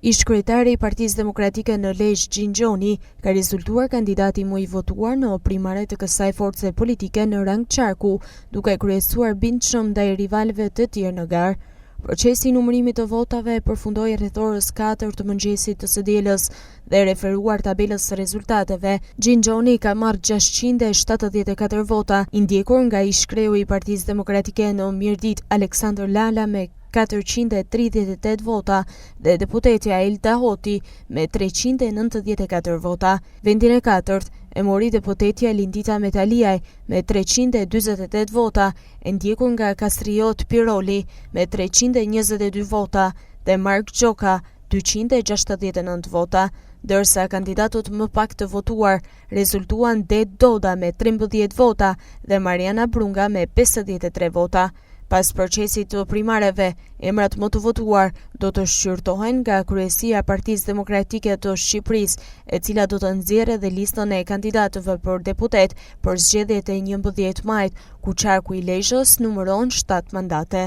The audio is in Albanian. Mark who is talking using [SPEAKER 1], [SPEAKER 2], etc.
[SPEAKER 1] Ish-kryetari i Partisë Demokratike në Lezhë, Gjin Gjoni, ka rezultuar kandidati më i votuar në primare të kësaj force politike në rang qarku, duke kryesuar bindshëm ndaj rivalëve të tjerë në garë. Procesi i numërimit të votave përfundoi rreth orës 4 të mëngjesit të së dielës dhe referuar tabelës së rezultateve, Gjin Gjoni ka marrë 674 vota, i ndjekur nga ish-kreu i Partisë Demokratike në Mirditë, Aleksandër Lala me 438 vota dhe deputetja Elda Hoti me 394 vota. Vendin e katërt e mori deputetja Lindita Metaliaj me 348 vota, e ndjekur nga Kastriot Piroli me 322 vota dhe Mark Gjoka 269 vota, ndërsa kandidatët më pak të votuar rezultuan Ded Doda me 13 vota dhe Mariana Brunga me 53 vota. Pas procesit të primareve, emrat më të votuar do të shqyrtohen nga Kryesia e Partisë Demokratike të Shqipërisë, e cila do të nxjerrë edhe listën e kandidatëve për deputetë për zgjedhjet e 11 majit, ku qarku i Lezhës numëron 7 mandate.